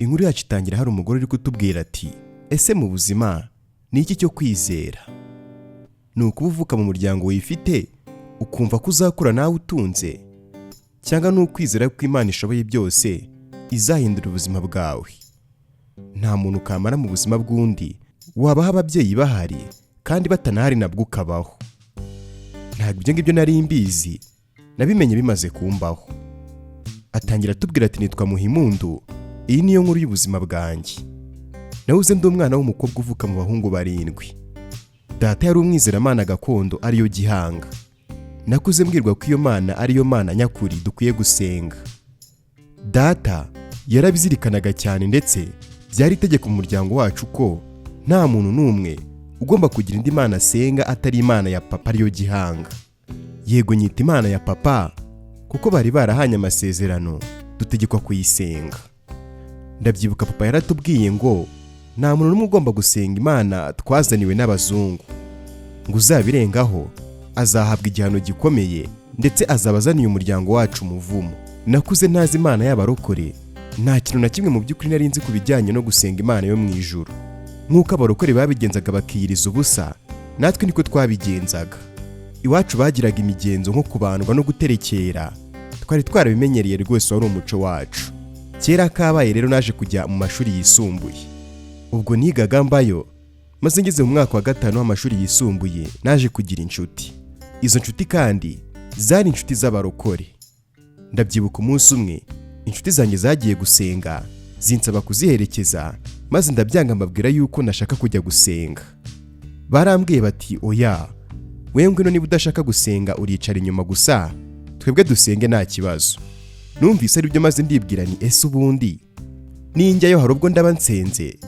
Inkuru yacu itangira hari umugore uri kutubwira ati: "Ese mu buzima ni iki cyo kwizera? Ni ukuba uvuka mu muryango wifite ukumva ko uzakura nawe utunze, cyangwa ni ukwizera ko Imana ishoboye byose izahindura ubuzima bwawe? Nta muntu kamara mu buzima bw'undi, wabaho ababyeyi bahari kandi batanahari nabwo ukabaho." Ntabwo ibyo ngibyo nari mbizi, nabimenye bimaze kumbaho. Atangira atubwira ati: "Nitwa Muhimundu, iyi niyo nkuru y'ubuzima bwanjye. Nahoze ndi umwana w'umukobwa uvuka mu bahungu barindwi. Data yari umwizeramana gakondo, ariyo Gihanga. Nakuze mbwirwa ko iyo mana ariyo mana nyakuri dukwiye gusenga. Data yarabizirikanaga cyane, ndetse byari itegeko mu muryango wacu ko nta muntu n'umwe ugomba kugira indi mana asenga atari Imana ya papa, ariyo Gihanga. Yego, nyita Imana ya papa kuko bari barahanye amasezerano, dutegekwa kuyisenga. Ndabyibuka papa yaratubwiye ngo nta muntu n'umwe ugomba gusenga imana twazaniwe n'abazungu, ngo uzabirengaho azahabwa igihano gikomeye, ndetse azaba azaniye umuryango wacu umuvumo. Nakuze ntazi Imana y'abarokore, nta kintu na kimwe mu by'ukuri nari nzi ku bijyanye no gusenga Imana yo mu ijuru. Nk'uko abarokore babigenzaga bakiyiriza ubusa, natwe niko twabigenzaga. Iwacu bagiraga imigenzo nko kubandwa no guterekera, twari twarabimenyereye rwose, wari umuco wacu. Kera kabaye rero naje kujya mu mashuri yisumbuye. Ubwo nigaga mbayo, maze ngeze mu mwaka wa gatanu w'amashuri yisumbuye naje kugira inshuti. Izo nshuti kandi zari inshuti z'abarokore. Ndabyibuka umunsi umwe inshuti zanjye zagiye gusenga, zinsaba kuziherekeza, maze ndabyanga, mbabwira yuko nashaka kujya gusenga. Barambwiye bati: 'Oya, we ngwino, niba udashaka gusenga uricara inyuma gusa, twebwe dusenge nta kibazo.' Numvise aribyo, maze ndibwira ni: 'Ese ubundi ninjyayo hari ubwo ndaba nsenze,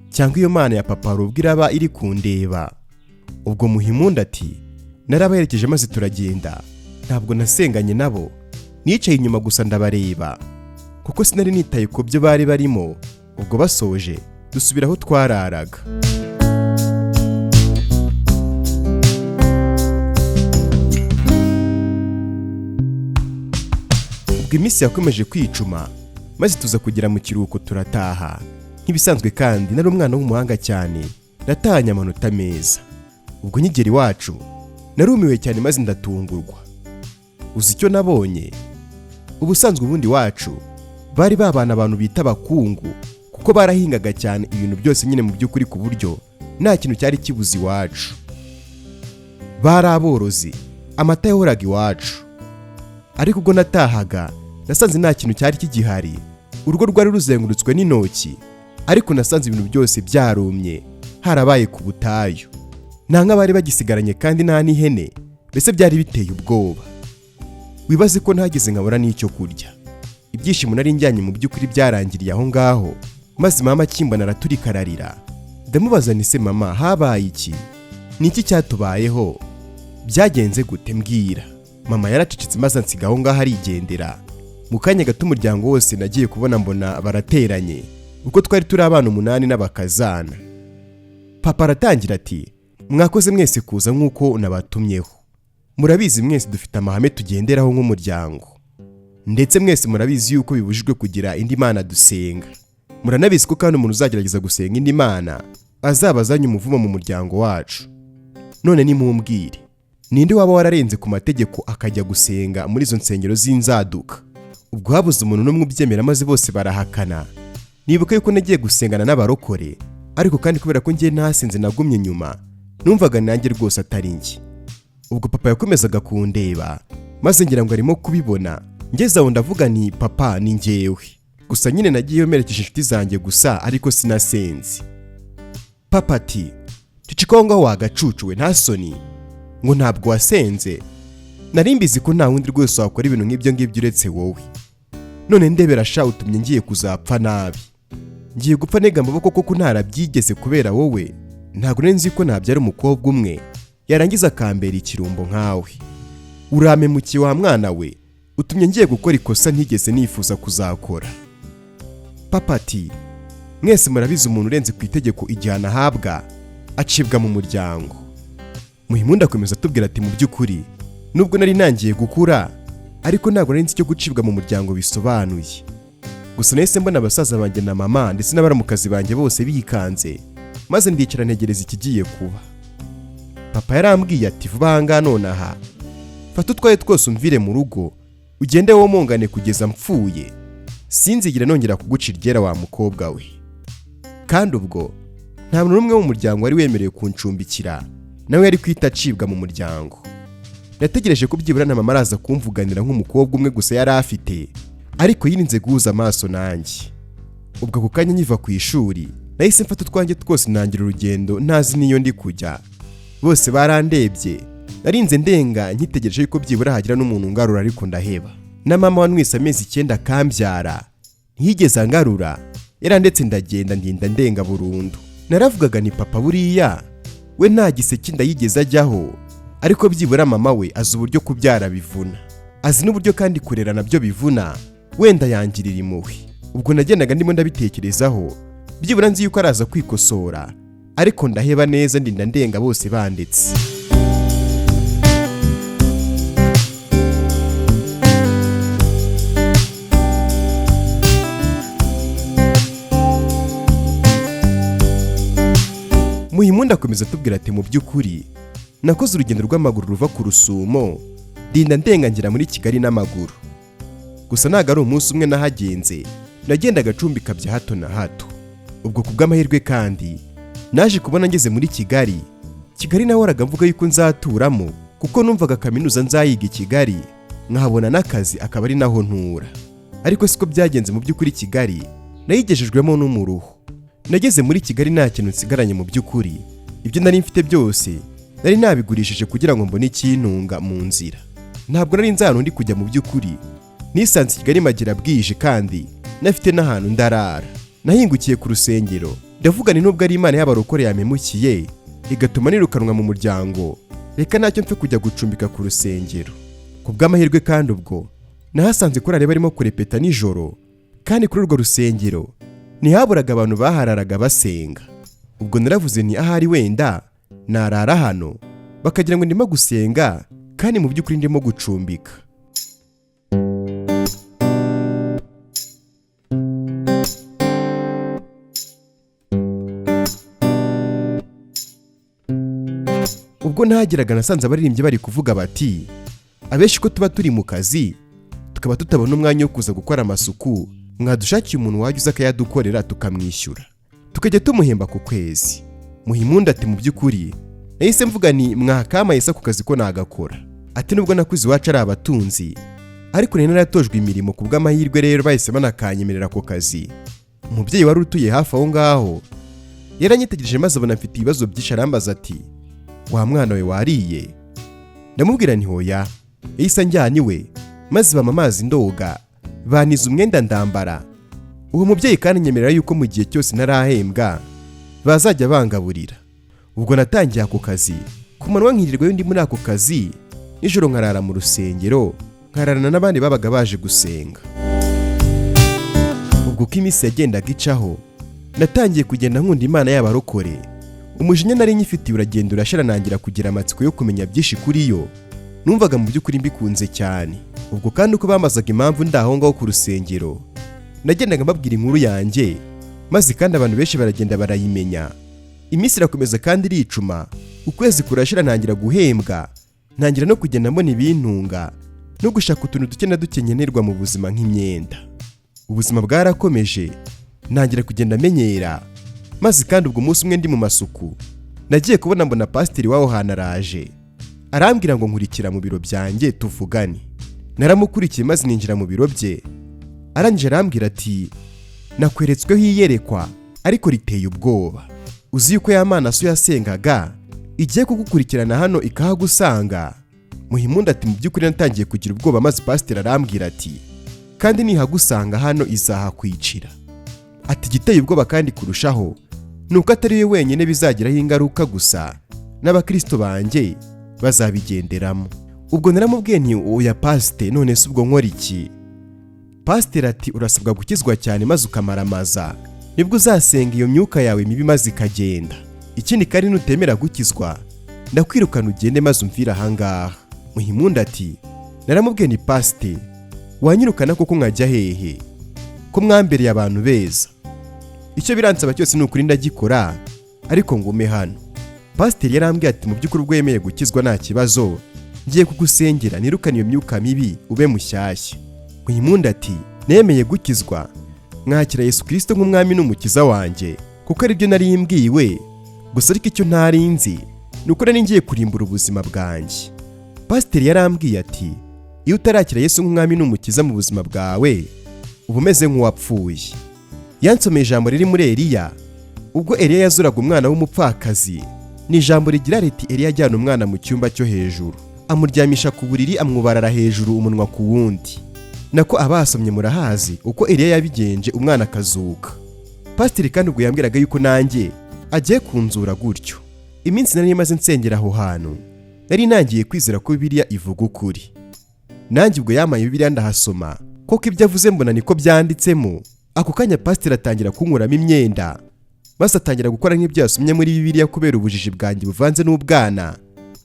cyangwa iyo mana ya papa hari ubwo iraba iri kundeba?' Ubwo Muhimunda ati: 'Narabaherekeje maze turagenda. Ntabwo nasenganye nabo, nicaye inyuma gusa ndabareba, kuko sinari nitaye ku byo bari barimo. Ubwo basoje dusubira aho twararaga.' Ubwo iminsi yakomeje kwicuma, maze tuza kugera mu kiruhuko turataha nk'ibisanzwe. Kandi nari umwana w'umuhanga cyane, natahanye amanota meza. Ubwo nkigera iwacu narumiwe cyane maze ndatungurwa. Uzi icyo nabonye? Ubusanzwe ubundi iwacu bari babana abantu bita abakungu, kuko barahingaga cyane ibintu byose nyine mu by'ukuri, ku buryo nta kintu cyari kibuze iwacu. Bari aborozi, amata yahoraga iwacu. Ariko ubwo natahaga nasanze nta kintu cyari kigihari. Urugo rwari ruzengurutswe n'intoki, ariko nasanze ibintu byose byarumye, harabaye ku butayu, nta nka bari bagisigaranye kandi nta n'ihene. Mbese byari biteye ubwoba. Wibaze ko ntageze nkabura n'icyo kurya. Ibyishimo nari njyanye mu by'ukuri byarangiriye aho ngaho, maze mama akimbona araturika ararira. Ndamubaza nti: 'Se mama, habaye iki? Ni iki cyatubayeho? Byagenze gute? Mbwira.' Mama yaracecetse maze ansiga aho ngaho arigendera. Mu kanya gato umuryango wose nagiye kubona mbona barateranye, uko twari turi abana umunani n'abakazana. Papa aratangira ati: 'Mwakoze mwese kuza nk'uko nabatumyeho. Murabizi mwese dufite amahame tugenderaho nk'umuryango, ndetse mwese murabizi yuko bibujijwe kugira indi mana dusenga. Muranabizi ko kandi umuntu uzagerageza gusenga indi mana azaba azanye umuvumo mu muryango wacu. None nimumbwire, ninde waba wararenze ku mategeko akajya gusenga muri izo nsengero z'inzaduka?' Ubwo habuze umuntu n'umwe ubyemera, maze bose barahakana. Nibuka yuko nagiye gusengana n'abarokore, ariko kandi kubera ko ngiye ntasenze nagumye inyuma, numvaga nanjye rwose atari njye. Ubwo papa yakomezaga kundeba, maze ngira ngo arimo kubibona. Ngeze aho ndavuga nti: 'Papa, ni njyewe gusa nyine nagiyeyo merekeje inshuti zanjye gusa, ariko sinasenze.' Papa ati: 'Ceceka aho ngaho wagacucuwe, nta soni, ngo ntabwo wasenze? Nari mbizi ko nta wundi rwose wakora ibintu nk'ibyo ngibyo uretse wowe. None ndebera sha, utumye ngiye kuzapfa nabi, ngiye gupfa ntega amaboko koko ntarabyigeze kubera wowe. Ntabwo nari nzi ko nabyara umukobwa umwe yarangiza akambera ikirumbo nkawe. Urampemukiye wa mwana we, utumye ngiye gukora ikosa ntigeze nifuza kuzakora.' Papa ati: 'Mwese murabizi, umuntu urenze ku itegeko igihano ahabwa acibwa mu muryango.' Muhimpundu akomeza atubwira ati: 'Mu by'ukuri nubwo nari ntangiye gukura, ariko ntabwo nari nzi icyo gucibwa mu muryango bisobanuye. Gusa Gusa nahise mbona abasaza banjye na mama ndetse n'abaramukazi banjye bose bikanze, maze ndicara ntegereza ikigiye kuba. Papa yarambwiye ati vuba aha ngaha nonaha fata utwaye twose umvire mu rugo, ugende womongane kugeza mpfuye, sinzigera nongera kuguca iryera wa mukobwa we. Kandi ubwo nta muntu n'umwe wo mu muryango wari wemerewe kuncumbikira, nawe yari kwita acibwa mu muryango. Nategereje ko byibura na mama araza kumvuganira nk'umukobwa umwe gusa yari afite, ariko yirinze guhuza amaso nanjye. Ubwo ako kanya nkiva ku ishuri nahise mfata utwanjye twose ntangira urugendo ntazi n'iyo ndi kujya. Bose barandebye, narinze ndenga nkitegereje yuko byibura hagira n'umuntu ungarura, ariko ndaheba. Na mama wanwise amezi 9 akambyara ntiyigeze angarura, yarandetse ndagenda ndinda ndenga burundu. Naravugaga ni papa buriya we nta giseke ndayigeze ajyaho, ariko byibura mama we azi uburyo kubyara bivuna, azi n'uburyo kandi kurera nabyo bivuna, wenda yangirira impuhwe. Ubwo nagendaga ndimo ndabitekerezaho, byibura nzi yuko araza kwikosora, ariko ndaheba neza ndinda ndenga bose bandetse. Muhimpundu akomeza atubwira ati mu by'ukuri nakoze urugendo rw'amaguru ruva ku Rusumo ndinda ndenga ngera muri Kigali n'amaguru. Gusa ntabwo ari umunsi umwe nahagenze, nagendaga acumbika bya hato na hato. Ubwo ku bw'amahirwe kandi naje kubona ngeze muri Kigali. Kigali nahoraga mvuga yuko nzaturamo, kuko numvaga kaminuza nzayiga i Kigali nkahabona n'akazi akaba ari naho ntura. Ariko siko byagenze mu by'ukuri, Kigali nayigejejwemo n'umuruho. Nageze muri Kigali nta kintu nsigaranye mu by'ukuri, ibyo nari mfite byose nari nabigurishije kugira ngo mbone ikintunga mu nzira. Ntabwo nari nzi ahantu ndi kujya mu by'ukuri, nisanze Kigali magira bwije kandi nafite n'ahantu ndarara. Nahingukiye ku rusengero ndavuga nti nubwo ari Imana y'abarokore yampemukiye igatuma nirukanwa mu muryango, reka ntacyo mfe kujya gucumbika ku rusengero. Ku bw'amahirwe kandi ubwo nahasanze korali barimo kurepeta nijoro, kandi kuri urwo rusengero ntihaburaga abantu bahararaga basenga. Ubwo naravuze nti ahari wenda narara hano bakagira ngo ndimo gusenga kandi mu by'ukuri ndimo gucumbika. Ubwo nahageraga nasanze abaririmbyi bari kuvuga bati abenshi ko tuba turi mu kazi tukaba tutabona umwanya wo kuza gukora amasuku, mwadushakiye umuntu wajya uza akayadukorera tukamwishyura tukajya tumuhemba ku kwezi. Muhimpundu ati mu by'ukuri nahise mvuga ni mwakamaye se ku kazi ko nagakora. Ati nubwo nakuze iwacu ari abatunzi, ariko nari naratojwe imirimo, ku bw'amahirwe rero bahise banakanyemerera ako kazi. Umubyeyi wari utuye hafi aho ngaho yaranyitegereje maze abona mfite ibibazo byinshi, arambaza ati wa mwana we wariye? Ndamubwira nti hoya. Yahise anjyana iwe maze bampa amazi ndoga, baniza umwenda ndambara. Uwo mubyeyi kandi nyemerera yuko mu gihe cyose ntarahembwa bazajya bangaburira. Ubwo natangiye ako kazi, ku manywa nkirirwayo ndi muri ako kazi, nijoro nkarara mu rusengero nkararana n'abandi babaga baje gusenga. Ubwo uko iminsi yagendaga icaho natangiye kugenda nkunda Imana y'abarokore. Umujinya nari nyifitiye uragenda urashira, nangira kugira amatsiko yo kumenya byinshi kuri yo. Numvaga mu by'ukuri mbikunze cyane. Ubwo kandi uko bambazaga impamvu ndi aho ngaho ku rusengero, nagendaga mbabwira inkuru yanjye, maze kandi abantu benshi baragenda barayimenya. Iminsi irakomeza kandi iricuma, ukwezi kurashira ntangira guhembwa, ntangira no kugenda mbona ibintunga no gushaka utuntu duke na duke nkenerwa mu buzima nk'imyenda. Ubuzima bwarakomeje, ntangira kugenda menyera, maze kandi ubwo umunsi umwe ndi mu masuku nagiye kubona mbona pasiteri w'aho hantu araje, arambwira ngo nkurikira mu biro byanjye tuvugane. Naramukurikiye maze ninjira mu biro bye, arangije arambwira ati nakweretsweho iyerekwa ariko riteye ubwoba. Uzi yuko ya Mana so yasengaga igiye kugukurikirana hano ikahagusanga? Muhimpundu ati mu by'ukuri natangiye kugira ubwoba, maze pasiteri arambwira ati kandi nihagusanga hano izahakwicira. Ati igiteye ubwoba kandi kurushaho nuko atari we wenyine bizagiraho ingaruka gusa, n'abakristo banjye bazabigenderamo. Ubwo naramubwiye nti oya pasite, none se ubwo nkora iki? Pasiteri ati urasabwa gukizwa cyane maze ukamaramaza, nibwo uzasenga iyo myuka yawe mibi maze ikagenda. Ikindi kandi nutemera gukizwa ndakwirukana ugende maze umvire ahangaha. Muhimpundu ati naramubwiye ni pasite, wanyirukana koko nkajya hehe? Ko mwambereye abantu beza, icyo biransaba cyose ni ukuri ndagikora, ariko ngume hano. Pasiteri yarambwiye ati: "Mu by'ukuri ubwo wemeye gukizwa nta kibazo, ngiye kugusengera nirukane iyo myuka mibi ube mushyashya." Muhimpundu ati: "Nemeye gukizwa, mwakira Yesu Kirisito nk'umwami n'umukiza wanjye, kuko aribyo nari mbwiwe gusa. Ariko icyo ntari nzi ni uko nari ngiye kurimbura ubuzima bwanjye. Pasiteri yarambwiye ati: 'Iyo utarakira Yesu nk'umwami n'umukiza mu buzima bwawe, uba umeze nk'uwapfuye.' Yansomeye ijambo riri muri Eliya, ubwo Eliya yazuraga umwana w'umupfakazi. Ni ijambo rigira riti: 'Eliya ajyana umwana mu cyumba cyo hejuru, amuryamisha ku buriri, amwubarara hejuru umunwa ku wundi.' Nako abasomye murahazi uko Eliya yabigenje, umwana akazuka. Pasiteri kandi ubwo yambwiraga yuko nanjye agiye kunzura gutyo. Iminsi nari maze nsengera aho hantu, nari nangiye kwizera ko Bibiliya ivuga ukuri. Nanjye ubwo yamaye Bibiliya ndahasoma, koko ibyo avuze mbona niko byanditsemo. Ako kanya pasiteri atangira kunkuramo imyenda, maze atangira gukora nk'ibyo yasomye muri Bibiliya. Kubera ubujiji bwanjye buvanze n'ubwana,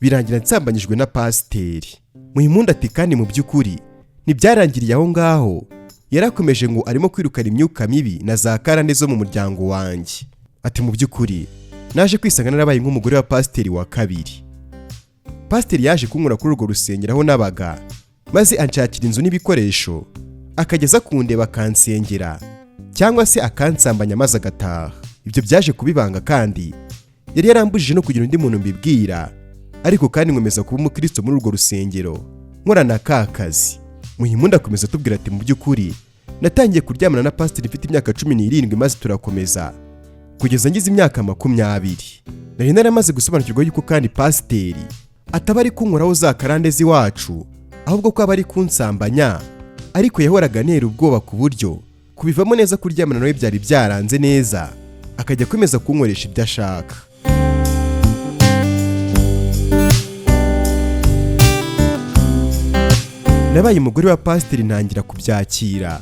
birangira nsambanyijwe na pasiteri." Muhimpundu ati: "Kandi mu by'ukuri ntibyarangiriye aho ngaho, yarakomeje ngo arimo kwirukana imyuka mibi na za karande zo mu muryango wanjye." Ati: "Mu by'ukuri naje kwisanga narabaye nk'umugore wa pasiteri wa kabiri. Pasiteri yaje kunkura kuri urwo rusengero aho nabaga, maze anshakira inzu n'ibikoresho, akageza kundeba akansengera cyangwa se akansambanya maze agataha. Ibyo byaje kubibanga, kandi yari yarambujije no kugira undi muntu mbibwira, ariko kandi nkomeza kuba umukristo muri urwo rusengero nkorana ka kazi." Muhimpundu akomeza atubwira ati: "Mu by'ukuri natangiye kuryamana na pasiteri mfite imyaka 17, maze turakomeza kugeza ngize imyaka 20. Nari naramaze gusobanukirwa yuko kandi pasiteri ataba ari kunkoraho za karande z'iwacu, ahubwo ko aba ari kunsambanya. Ariko yahoraga antera ubwoba, ku buryo kubivamo neza kuryamana nawe byari byaranze neza, akajya akomeza kunkoresha ibyo ashaka. Nabaye umugore wa pasiteri, ntangira kubyakira.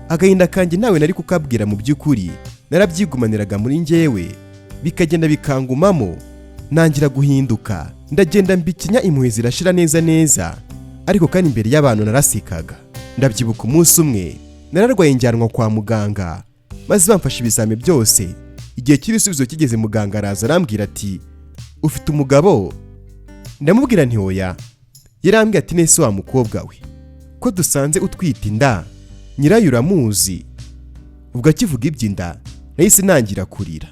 Agahinda kanjye ntawe nari kukabwira. Mu by'ukuri narabyigumaniraga muri njyewe, bikagenda bikangumamo, ntangira guhinduka, ndagenda mbikinya, impuhwe zirashira neza neza. Ariko kandi imbere y'abantu narasekaga. Ndabyibuka umunsi umwe nararwaye, njyanwa kwa muganga, maze bamfashe ibizami byose. Igihe cy'ibisubizo kigeze, muganga araza arambwira ati: 'Ufite umugabo?' Ndamubwira nti: 'Oya.' Yarambwiye ati: 'Nese wa mukobwa we, ko dusanze utwite inda, nyirayo uramuzi?' Ubwo akivuga iby'inda nahise ntangira kurira,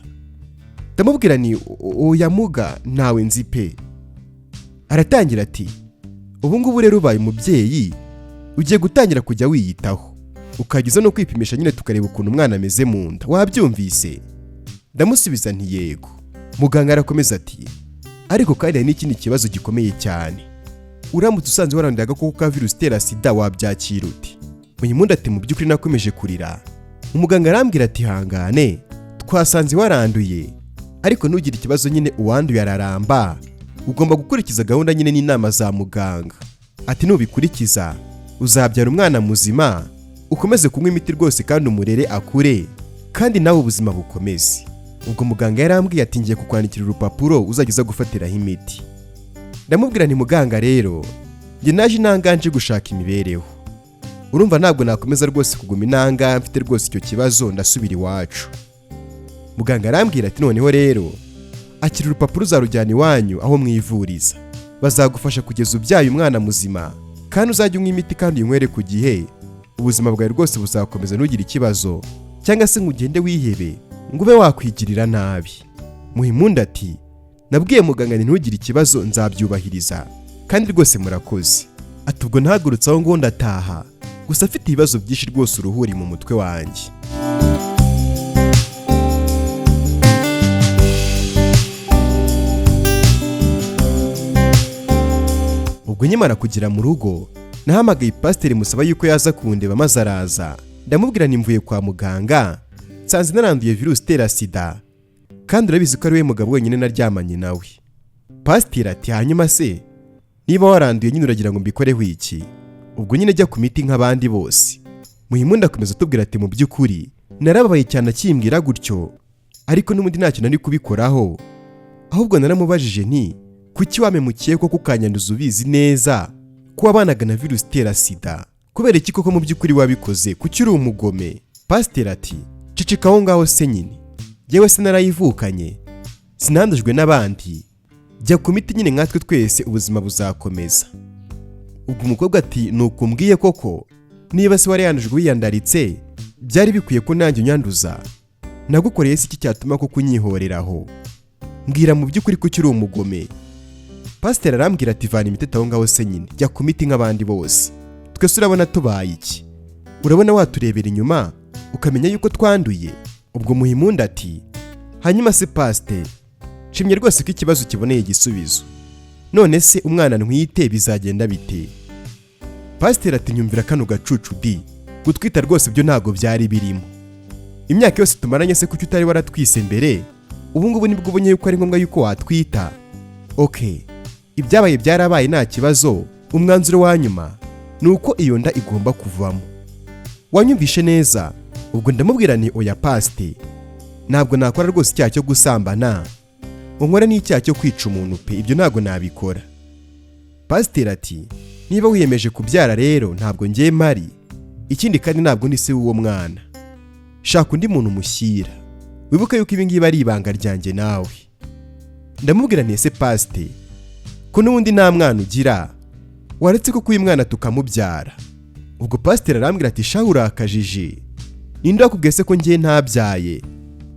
ndamubwira ni: 'Oya muga, ntawe nzi pe.' Aratangira ati: 'Ubu ngubu rero ubaye umubyeyi, ugiye gutangira kujya wiyitaho, ukajya uza no kwipimisha nyine, tukareba ukuntu umwana ameze mu nda. Wabyumvise?' Ndamusubiza nti: 'Yego.' Muganga arakomeza ati: 'Ariko kandi hari n'ikindi kibazo gikomeye cyane. Uramutse usanze waranduye agakoko ka virusi itera sida, wabyakira ute?' Muhimpundu ati: 'Mu by'ukuri nakomeje kurira. Umuganga arambwira ati: 'Hangane, twasanze waranduye, ariko ntugire ikibazo nyine, uwanduye araramba. Ugomba gukurikiza gahunda nyine n'inama za muganga.' Ati: 'Nubikurikiza uzabyara umwana muzima, ukomeze kunywa imiti rwose, kandi umurere akure, kandi nawe ubuzima bukomeze.' Ubwo muganga yarambwiye ati: 'Ngiye kukwandikira urupapuro uzajya uza gufatiraho imiti.' Ndamubwira nti: 'Muganga rero, njye naje intanganje gushaka imibereho. Urumva ntabwo nakomeza rwose kuguma inanga mfite rwose icyo kibazo, ndasubira iwacu.' Muganga arambwira ati: 'Noneho rero akira urupapuro, uzarujyana iwanyu aho mwivuriza, bazagufasha kugeza ubyaye umwana muzima, kandi uzajya unywa imiti kandi uyinywere ku gihe. Ubuzima bwawe rwose buzakomeza, ntugire ikibazo cyangwa se ngo ugende wihebe ngo ube wakwigirira nabi.' Muhimpundu ati: 'Nabwiye muganga nti: 'Ntugire ikibazo, nzabyubahiriza, kandi rwose murakoze.' Ati: 'Ubwo ntahagurutse aho ngo ndataha, gusa afite ibibazo byinshi rwose uruhuri mu mutwe wanjye.' Ubwo nkimara kugera mu rugo, nahamagaye pasiteri musaba yuko yaza kundeba, maze araza. Ndamubwira nti: 'Mvuye kwa muganga, nsanze naranduye virusi itera sida, kandi urabizi ko ari we mugabo wenyine naryamanye nawe.' Pasiteri ati: 'Hanyuma se niba waranduye nyine uragira ngo mbikoreho iki? Ubwo nyine jya ku miti nk'abandi bose.' Muhimpundu akomeza atubwira ati: 'Mu by'ukuri narababaye cyane akimbwira gutyo, ariko n'ubundi ntacyo nari kubikoraho. Ahubwo naramubajije nti: 'Kuki wamemukiye koko ukanyanduza ubizi neza ko wabanaga na virusi itera sida? Kubera iki koko mu by'ukuri wabikoze? Kuki uri umugome?' Pasiteri ati: "Ceceka aho ngaho se nyine, yewe se narayivukanye, sinandujwe n'abandi. Jya ku miti nyine nkatwe twese, ubuzima buzakomeza." Ubwo umukobwa ati: "Nuko umbwiye koko? Niba se wari yandujwe wiyandaritse, byari bikwiye ko nanjye unyanduza? Nagukoreye se iki cyatuma koko unyihoreraho? Mbwira mu by'ukuri ko ukiri umugome." Pasiteri arambwira ati: "Vana imiti aho ngaho se nyine, jya ku miti nk'abandi bose. Twese urabona tubaye iki? Urabona waturebera inyuma ukamenya yuko twanduye?" Ubwo Muhimpundu ati: "Hanyuma se pasiteri, nshimye rwose ko ikibazo kiboneye igisubizo. None se umwana ntwite bizagenda bite?" Pasiteri ati: "Nyumvira kano gacucu di! Gutwita rwose byo ntabwo byari birimo. Imyaka yose tumaranye se kuki utari waratwise mbere? Ubu ngubu nibwo ubonye yuko ari ngombwa yuko watwita? Ok, ibyabaye byarabaye, nta kibazo. Umwanzuro wa nyuma ni uko iyo nda igomba kuvamo. Wanyumvishe neza?" Ubwo ndamubwira ni: "Oya pasite, ntabwo nakora rwose icyaha cyo gusambana ngo nkore n'icyaha cyo kwica umuntu pe, ibyo ntabwo nabikora." Pasiteri ati: "Niba wiyemeje kubyara rero ntabwo ngiye mpari. Ikindi kandi ntabwo ndi se w'uwo mwana, shaka undi muntu umushyira. Wibuke yuko ibi ngibi ari ibanga ryanjye nawe." Ndamubwira nti: "Ese pasite, ko n'ubundi nta mwana ugira, waretse ko uyu mwana tukamubyara?" Ubwo pasiteri arambwira ati: "Shahu urakajije, ninde wakubwiye se ko ngiye ntabyaye?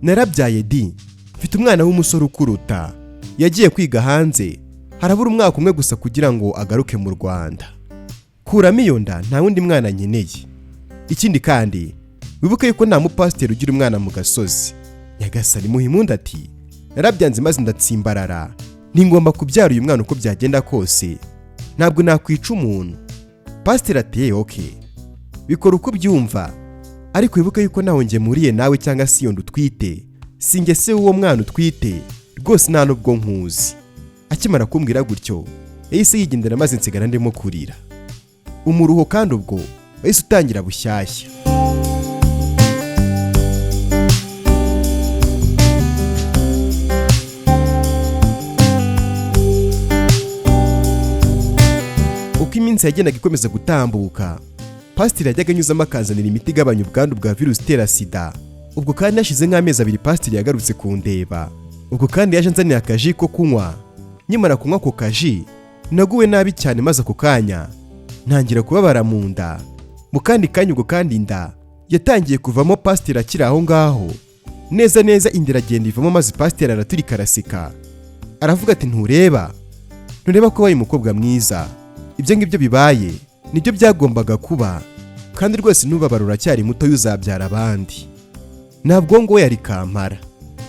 Narabyaye di, mfite umwana w'umusore ukuruta. Yagiye kwiga hanze, harabura umwaka umwe gusa kugira ngo agaruke mu Rwanda. Kuramo iyo nda, nta wundi mwana nkeneye. Ikindi kandi wibuke yuko nta mupasiteri ugira umwana mu gasozi." Nyagasani! Muhimpundu ati: "Narabyanze maze ndatsimbarara, ntingomba kubyara uyu mwana uko byagenda kose, ntabwo nakwica umuntu." Pasiteri ati: "Ok, bikora uko ubyumva, ariko wibuke yuko ntawe njye muriye nawe cyangwa se iyo nda utwite, sinjye se w'uwo mwana utwite rwose, nta nubwo nkuzi." Akimara kumbwira gutyo yahise yigendera, maze nsigara ndimo kurira umuruho, kandi ubwo wahise utangira bushyashya. Uko iminsi yagendaga ikomeza gutambuka, pasiteri yajyaga anyuzamo akazanira imiti igabanya ubwandu bwa virusi itera sida. Ubwo kandi hashize nk'amezi 2 pasiteri yagarutse kundeba. Ubwo kandi yaje anzaniye akaji ko kunywa. Nkimara kunywa ako kaji naguwe nabi cyane, maze ako kanya ntangira kubabara mu nda. Mu kandi kanya ubwo kandi inda yatangiye kuvamo pasiteri akiri aho ngaho. Neza neza inda iragenda ivamo, maze pasiteri araturika araseka, aravuga ati: "Ntureba, ntureba ko wabaye umukobwa mwiza? Ibyo ngibyo bibaye nibyo byagombaga kuba, kandi rwose ntubabare, uracyari muto, uzabyara abandi." Ntabwo ngo yari kampara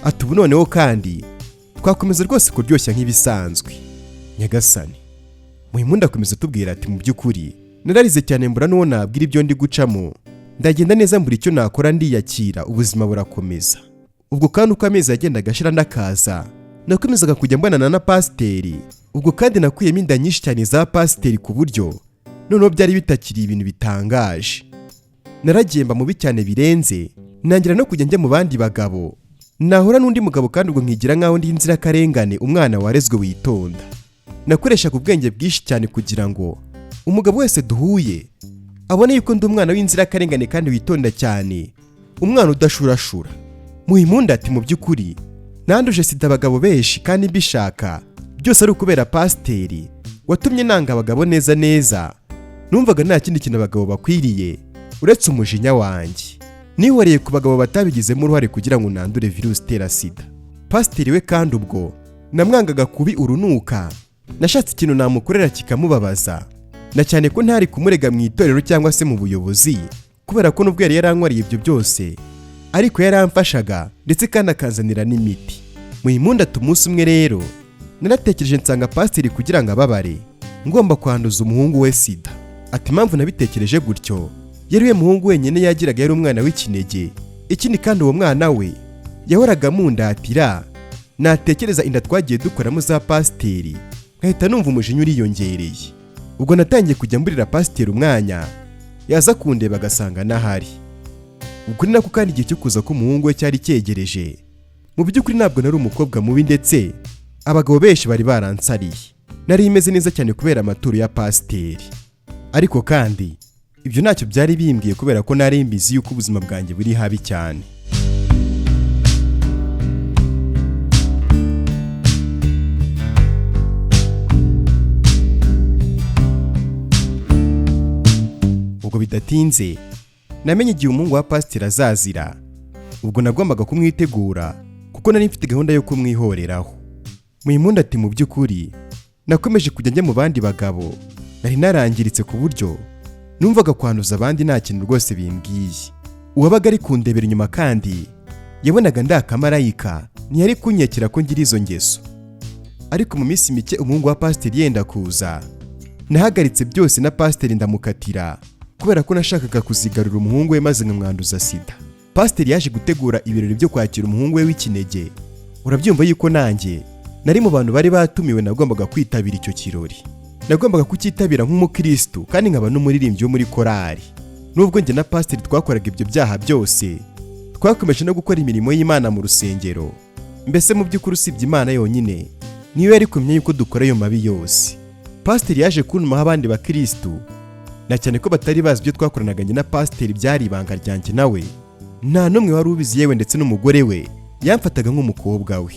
ati: "Ubu noneho kandi twakomeza rwose kuryoshya nk'ibisanzwe." Nyagasani! Muhimpundu akomeza atubwira ati: "Mu by'ukuri nararize cyane, mbura n'uwo nabwira ibyo ndi gucamo. Ndagenda neza mbura icyo nakora, ndiyakira, ubuzima burakomeza." Ubwo kandi uko amezi yagendaga ashira ndakaza, nakomezaga kujya mbonana na pasiteri. Ubwo kandi nakuyemo inda nyinshi cyane za pasiteri, ku buryo noneho byari bitakiri ibintu bitangaje. Naragiye mba mubi cyane birenze, ntangira no kujya njya mu bandi bagabo, nahura n'undi mugabo kandi ubwo nkigira nk'aho ndi inzirakarengane, umwana warezwe witonda. Nakoreshaga ubwenge bwinshi cyane kugira ngo umugabo wese duhuye abone yuko ndi umwana w'inzirakarengane kandi witonda cyane, umwana udashurashura. Muhimpundu ati: "Mu by'ukuri nanduje sida abagabo benshi kandi mbishaka, byose ari ukubera pasiteri watumye nanga abagabo neza neza. Numvaga nta kindi kintu abagabo bakwiriye uretse umujinya wanjye. Nihoreye ku bagabo batabigizemo uruhare kugira ngo nandure virusi itera sida. Pasiteri we kandi ubwo namwangaga kubi urunuka. Nashatse ikintu namukorera kikamubabaza, na cyane ko ntari kumurega mu itorero cyangwa se mu buyobozi, kubera ko nubwo yari yaranywariye ibyo byose ariko yaramfashaga ndetse kandi akanzanira n'imiti." Muhimpundu ati: "Umunsi umwe rero naratekereje nsanga pasiteri kugira ngo ababare ngomba kwanduza umuhungu we sida." Ati: "Impamvu nabitekereje gutyo, yari we muhungu wenyine yagiraga, yari umwana w'ikinege. Ikindi kandi uwo mwana we yahoraga amundatira. Natekereza inda twagiye dukoramo za pasiteri nkahita numva umujinya uriyongereye. Ubwo natangiye kujya mburira pasiteri umwanya, yaza kundeba agasanga n'ahari." Ubwo ni nako kandi igihe cyo kuza k'umuhungu we cyari cyegereje. Mu by'ukuri ntabwo nari umukobwa mubi, ndetse abagabo benshi bari baransariye. Nari imeze neza cyane kubera amaturo ya pasiteri. Ariko kandi Ibyo ntacyo byari bimbwiye kubera ko nari mbizi yuko ubuzima bwanjye buri habi cyane. Ubwo bidatinze namenye igihe umuhungu wa pasiteri azazira. Ubwo nagombaga kumwitegura kuko nari mfite gahunda yo kumwihoreraho. Muhimpundu ati mu by'ukuri nakomeje kujya njya mu bandi bagabo, nari narangiritse ku buryo numvaga kwanduza abandi nta kintu rwose bimbwiye. Uwabaga ari kundebera inyuma kandi yabonaga ndakamarayika, ntiyari kunyekera ko ngira izo ngeso. Ariko mu minsi mike umuhungu wa pasiteri yenda kuza, nahagaritse byose na pasiteri ndamukatira kubera ko nashakaga kuzigarura umuhungu we maze nkamwanduza sida. Pasiteri yaje gutegura ibirori byo kwakira umuhungu we w'ikinege. Urabyumva yuko nanjye nari mu bantu bari batumiwe, nagombaga kwitabira icyo kirori. Nagombaga kucyitabira nk'umukristu kandi nkaba n'umuririmbyi wo muri korali. Nubwo njye na pasiteri twakoraga ibyo byaha byose, twakomeje no gukora imirimo y'Imana mu rusengero. Mbese mu by'ukuri usibye Imana yonyine niyo yari kumenya yuko dukora ayo mabi yose. Pasiteri yaje kuntumaho abandi bakristu, na cyane ko batari bazi ibyo twakoranaga njye na pasiteri, byari ibanga ryanjye nawe. Nta n'umwe wari ubizi, yewe ndetse n'umugore we yamfataga nk'umukobwa we.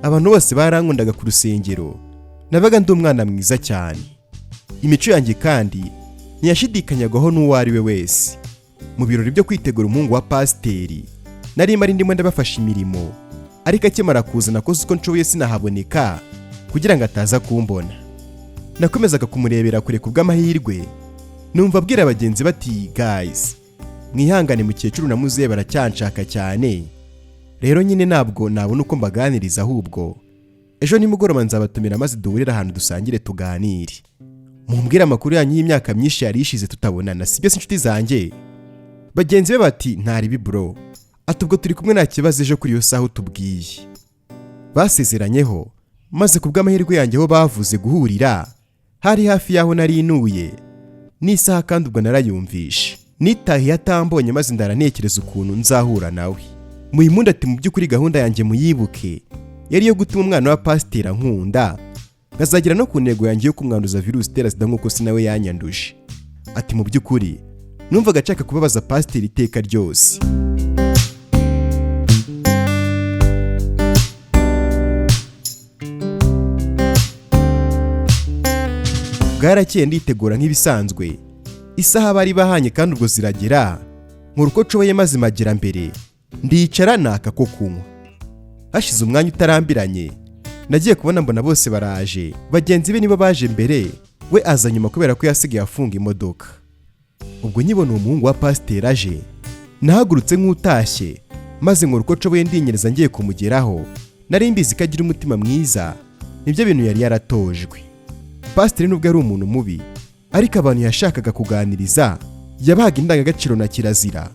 Abantu bose barankundaga ku rusengero, nabaga ndi umwana mwiza cyane. Imico yanjye kandi ntiyashidikanyagaho n'uwo ari we wese. Mu birori byo kwitegura umuhungu wa pasiteri, nari mari ndimo ndabafasha imirimo, ariko akimara kuza nakoze uko nshoboye sinahaboneka kugira ngo ataza kumbona. Nakomezaga kumurebera kure ku bw'amahirwe, numva abwira bagenzi bati guys, mwihangane mukecuru na muzehe baracyanshaka cyane, rero nyine ntabwo nabona uko mbaganiriza, ahubwo ejo nimugoroba nzabatumira maze duhurire ahantu dusangire tuganire, mumbwire amakuru yanyu y'imyaka myinshi yari ishize tutabonana, sibyo se inshuti zanjye? Bagenzi be bati ntaribi bro, ati ubwo turi kumwe nta kibazo, ejo kuri iyo saha utubwiye. Basezeranyeho, maze ku bw'amahirwe yanjye aho bavuze guhurira hari hafi y'aho nari ntuye n'isaha, kandi ubwo narayumvishe. Nitahiye atambonye maze ndaranekereza ukuntu nzahura nawe. Muhimpundu ati mu by'ukuri gahunda yanjye muyibuke yari iyo gutuma umwana wa pasiteri ankunda, nkazagera no ku ntego yanjye yo kumwanduza virusi itera sida nk'uko se nawe yanyanduje. Ati mu by'ukuri numvaga nshaka kubabaza pasiteri iteka ryose. Bwarakeye nditegura nk'ibisanzwe, isaha bari bahanye kandi ubwo ziragera, nkora uko nshoboye maze magera mbere, ndicara naka ko kunywa. Hashize umwanya utarambiranye, nagiye kubona mbona bose baraje, bagenzi be nibo baje mbere, we aza nyuma kubera ko yasigaye afunga imodoka. Ubwo nkibona uwo muhungu wa pasiteri aje, nahagurutse nk'utashye, maze nkora uko nshoboye ndinyereza ngiye kumugeraho. Nari mbizi ko agira umutima mwiza, nibyo bintu yari yaratojwe. Pasiteri nubwo ari umuntu mubi, ariko abantu yashakaga kuganiriza yabahaga indangagaciro na kirazira,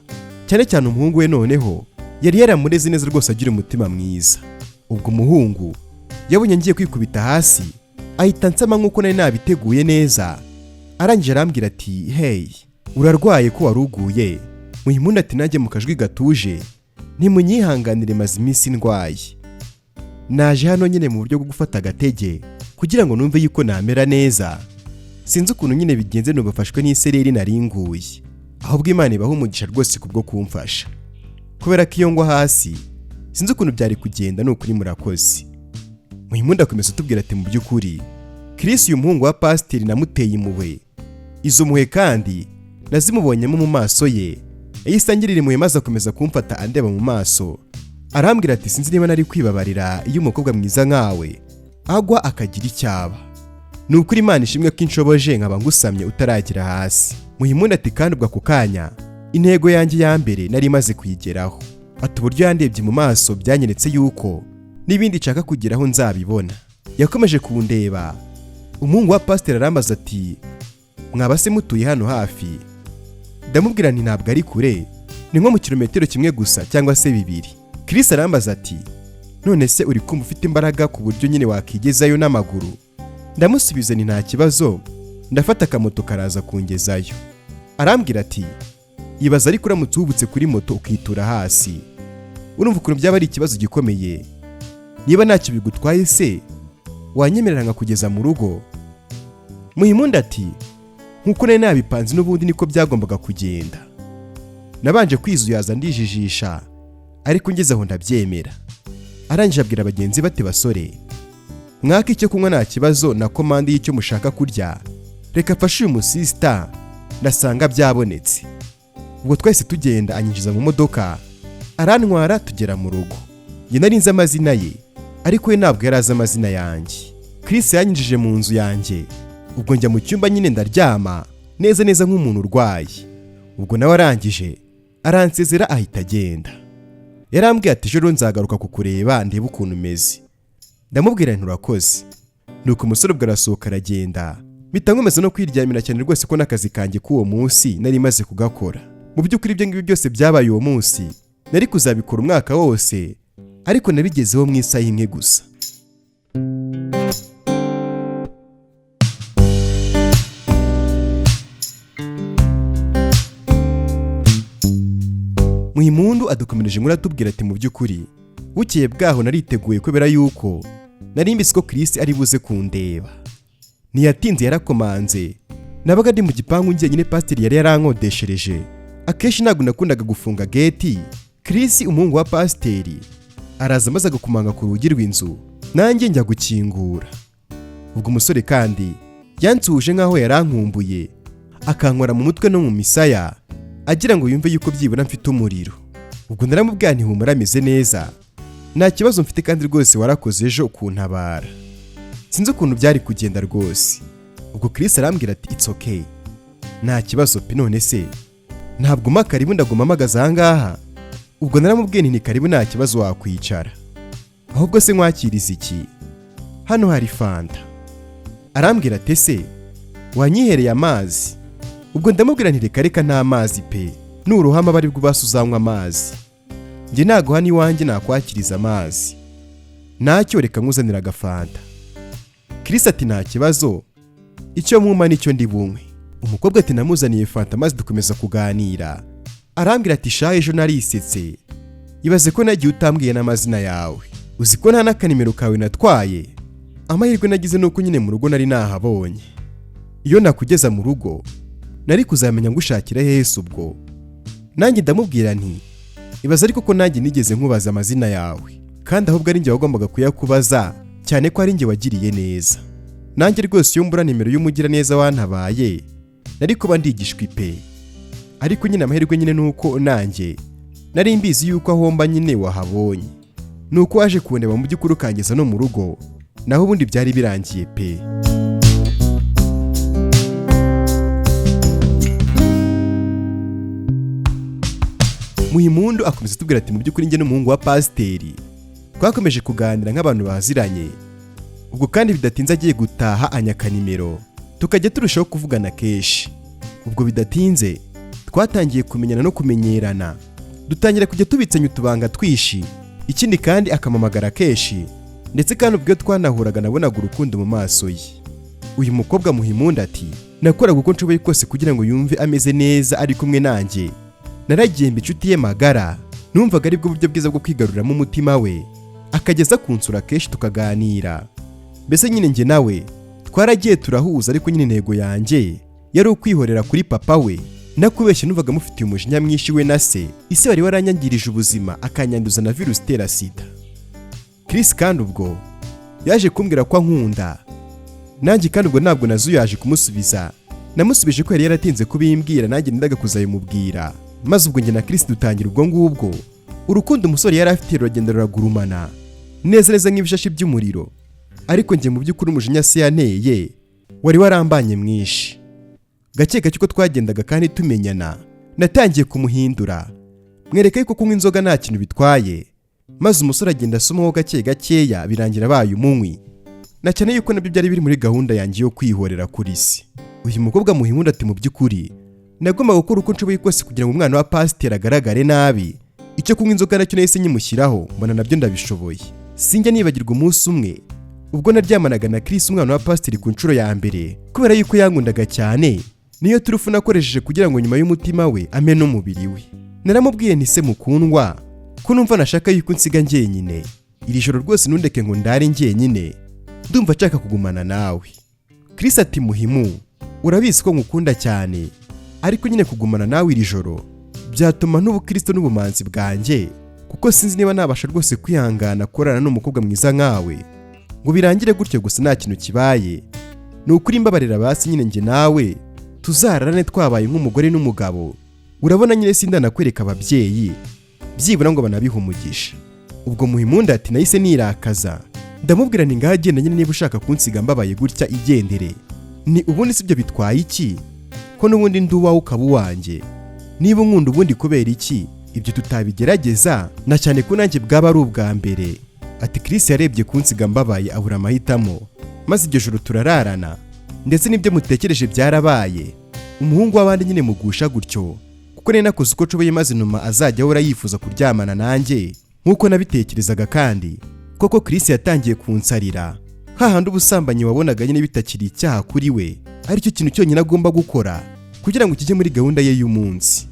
cyane cyane umuhungu we noneho yari yaramureze neza rwose agira umutima mwiza. Ubwo umuhungu yabonye ngiye kwikubita hasi, ahita ansama nk'uko nari nabiteguye neza. Arangije arambwira ati hey, urarwaye ko waruguye? Muhimpundu ati nanjye mu kajwi gatuje, ntimunyihanganire maze iminsi ndwaye, naje hano nyine mu buryo bwo gufata agatege kugira ngo numve yuko namera neza. Sinzi ukuntu nyine bigenze nubafashwe n'isereri naringuye, ahubwo Imana ibaha umugisha rwose kubwo kumfasha, kubera ko iyo ngwa hasi sinzi ukuntu byari kugenda, ni ukuri murakoze. Muhimpundu akomeza atubwira ati mu by'ukuri Chris uyu muhungu wa pasiteri namuteye impuhwe, izo mpuhwe kandi nazimubonyemo mu maso ye, yahise angirira impuhwe maze akomeza kumfata andeba mu maso, arambwira ati sinzi niba nari kwibabarira iyo umukobwa mwiza nkawe agwa akagira icyaba, ni ukuri Imana ishimwe ko inshoboje nkaba ngusamye utaragera hasi. Muhimpundu ati kandi ubwo ako kanya intego yanjye ya mbere nari maze kuyigeraho. Ati uburyo yandebye mu maso byanyeretse yuko n'ibindi nshaka kugeraho nzabibona. Yakomeje kundeba, umuhungu wa pasiteri arambaza ati mwaba se mutuye hano hafi? Ndamubwira nti ntabwo ari kure, ni nko mu kilometero kimwe gusa cyangwa se bibiri. Chris arambaza ati none se uri kumva ufite imbaraga ku buryo nyine wakigezayo n'amaguru? Ndamusubiza nti nta kibazo, ndafata akamoto karaza kungezayo. Arambwira ati ibaza ariko uramutse wubutse kuri moto ukitura hasi, urumva ukuntu byaba ari ikibazo gikomeye. Niba ntacyo bigutwaye se wanyemerera nkakugeza mu rugo? Muhimpundu ati Nk'uko nari nabipanze n'ubundi niko byagombaga kugenda. Nabanje kwizuyaza ndijijisha, ariko ngeze aho ndabyemera. Arangije abwira bagenzi bati: "Basore, mwaka icyo kunywa nta kibazo, na komande y'icyo mushaka kurya, reka mfashe uyu musisita ndasanga byabonetse." Ubwo twese tugenda, anyinjiza mu modoka arantwara, tugera mu rugo. Njye nari nzi amazina ye, ariko we ntabwo yari azi amazina yanjye. Chris yanyinjije mu nzu yanjye, ubwo njya mu cyumba nyine ndaryama neza neza nk'umuntu urwaye. Ubwo nawe arangije aransezera, ahita agenda. Yarambwiye ati: "Ejo nzagaruka kukureba ndebe ukuntu umeze." Ndamubwira nti: "Urakoze." Nuko umusore ubwo arasohoka aragenda, mpita nkomeza no kwiryamira cyane rwose ko n'akazi kanjye k'uwo munsi nari maze kugakora. Mu by'ukuri ibyo ngibyo byose byabaye uwo munsi nari kuzabikora umwaka wose, ariko nabigezeho mu isaha imwe gusa. Muhimpundu adukomereje inkuru atubwira ati: "Mu by'ukuri bukeye bwaho nariteguye, kubera yuko nari mbizi ko Chris ari buze kundeba. Ntiyatinze yarakomanze. Nabaga ndi mu gipangu njyenyine pasiteri yari yarankodeshereje. Akenshi ntabwo nakundaga gufunga geti. Chris umuhungu wa pasiteri araza maze agakomanga ku rugi rw'inzu, nanjye njya gukingura. Ubwo umusore kandi yansuhuje nk'aho yarankumbuye, akankora mu mutwe no mu misaya agira ngo yumve yuko byibura mfite umuriro. Ubwo naramubwiye nti: 'Humura, ameze neza, nta kibazo mfite, kandi rwose warakoze ejo kuntabara, sinzi ukuntu byari kugenda rwose.' Ubwo Chris arambwira ati: 'It's okay, nta kibazo pe. None se ntabwo umpa karibu, ndaguma mpagaze aha ngaha?' Ubwo naramubwiye nti: 'Ni karibu, nta kibazo, wakwicara. Ahubwo se nkwakiriza iki? Hano hari fanta.' Arambwira ati: 'Ese wanyihereye amazi?' Ubwo ndamubwira nti: 'Reka reka, nta mazi pe, nuruhama aba aribwo ubasha uzanywa amazi. Njye ntago hano iwanjye nakwakiriza amazi, ntacyo, reka nkuzanira agafanta.' Chris ati: 'Nta kibazo, icyo mumpa nicyo ndi bunywe.' Umukobwa ati: 'Namuzaniye fanta maze dukomeza kuganira. Arambwira ati: 'Sha, ejo narisetse, ibaze ko nagiye utambwiye n'amazina yawe. Uzi ko nta n'akanimero kawe natwaye? Amahirwe nagize ni uko nyine mu rugo nari nahabonye. Iyo nakugeza mu rugo nari kuzamenya ngushakira hehe ubwo?' Nanjye ndamubwira nti: 'Ibaze ariko ko nanjye nigeze nkubaza amazina yawe, kandi ahubwo ari njye wagombaga kuyakubaza, cyane ko ari njye wagiriye neza. Nanjye rwose iyo mbura nimero y'umugiraneza wantabaye nari kuba ndigishwa pe. Ariko nyine amahirwe nyine ni uko nanjye nari mbizi yuko aho mba nyine wahabonye, ni uko waje kundeba mu by'ukuri ukangeza no mu rugo, naho ubundi byari birangiye pe.'" Muhimpundu akomeza atubwira ati: "Mu by'ukuri njye n'umuhungu wa pasiteri twakomeje kuganira nk'abantu baziranye. Ubwo kandi bidatinze agiye gutaha anyaka nimero, tukajya turushaho kuvugana kenshi. Ubwo bidatinze twatangiye kumenyana no kumenyerana, dutangira kujya tubitsanya utubanga twishi. Ikindi kandi akamamagara kenshi, ndetse kandi ubwo iyo twanahuraga nabonaga urukundo mu maso ye." Uyu mukobwa Muhimpundu ati: "Nakoraga uko nshoboye kose kugira ngo yumve ameze neza ari kumwe nanjye. Naragiye mba inshuti ye magara. Numvaga aribwo buryo bwiza bwo kwigaruramo umutima we, akageza kunsura kenshi tukaganira. Mbese nyine njye nawe twaragiye turahuza, ariko nyine intego yanjye yari ukwihorera kuri papa we. Nakubeshye numvaga mufitiye umujinya mwinshi we na se, ise wari waranyangirije ubuzima akanyanduza na virusi itera sida. Chris kandi ubwo yaje kumbwira ko ankunda, nanjye kandi ubwo ntabwo nazuyaje kumusubiza. Namusubije ko yari yaratinze kubimbwira, nanjye nendaga kuzabimubwira. Maze ubwo njye na Chris dutangira ubwo ngubwo urukundo umusore yari afite ruragenda ruragurumana neza neza nk'ibishashi by'umuriro. Ariko njye mu by'ukuri umujinya se yanteye wari warambanye mwinshi. Gake gake uko twagendaga kandi tumenyana, natangiye kumuhindura, mwereka yuko kunywa inzoga nta kintu bitwaye. Maze umusore agenda asomaho gake gakeya, birangira abaye umunywi, na cyane yuko nabyo byari biri muri gahunda yanjye yo kwihorera kuri se." Uyu mukobwa Muhimpundu ati: "Mu by'ukuri nagombaga gukora uko nshoboye kose kugira ngo umwana wa pasiteri agaragare nabi. Icyo kunywa inzoga nacyo nahise nyimushyiraho, mbona nabyo ndabishoboye. Sinjya nibagirwa umunsi umwe ubwo naryamanaga na Chris umwana wa pasiteri ku nshuro ya mbere, kubera yuko yankundaga cyane, niyo turufu nakoresheje kugira ngo nyuma y'umutima we ampe n'umubiri we. Naramubwiye nti: 'Se mukundwa, ko numva nashaka yuko unsiga njyenyine iri joro rwose, ntundeke ngo ndare njyenyine, ndumva nshaka kugumana nawe.' Chris ati: 'Muhimu, Urabizi ko ngukunda cyane, ariko nyine kugumana nawe iri joro byatuma n'ubukristo n'ubumanzi bwanjye, kuko sinzi niba nabasha rwose kwihangana kurarana n'umukobwa mwiza nkawe ngo birangire gutyo gusa nta kintu kibaye. Ni ukuri mbabarira basi nyine njye nawe tuzararane twabaye nk'umugore n'umugabo. Urabona nyine sindanakwereka ababyeyi byibura ngo banabihe umugisha." Ubwo Muhimpundu ati: "Nahise nirakaza, ndamubwira nti: 'Ngaho agenda nyine, niba ushaka kunsiga mbabaye gutya igendere.' Ni ubundi si byo bitwaye iki ko n'ubundi ndi uwawe ukaba uwanjye? Niba unkunda ubundi kubera iki ibyo tutabigerageza, na cyane ko nanjye bwaba ari ubwa mbere?" Ati: "Chris yarebye kunsiga mbabaye abura amahitamo, maze iryo joro turararana, ndetse n'ibyo mutekereje byarabaye. Umuhungu w'abandi nyine mugusha gutyo, kuko nari nakoze uko nshoboye maze numa azajya ahora yifuza kuryamana nanjye nk'uko nabitekerezaga. Kandi koko Chris yatangiye kunsarira hahandi ubusambanyi wabonaga nyine bitakiri icyaha kuri we, aricyo kintu cyonyine agomba gukora kugira ngo kijye muri gahunda ye y'umunsi.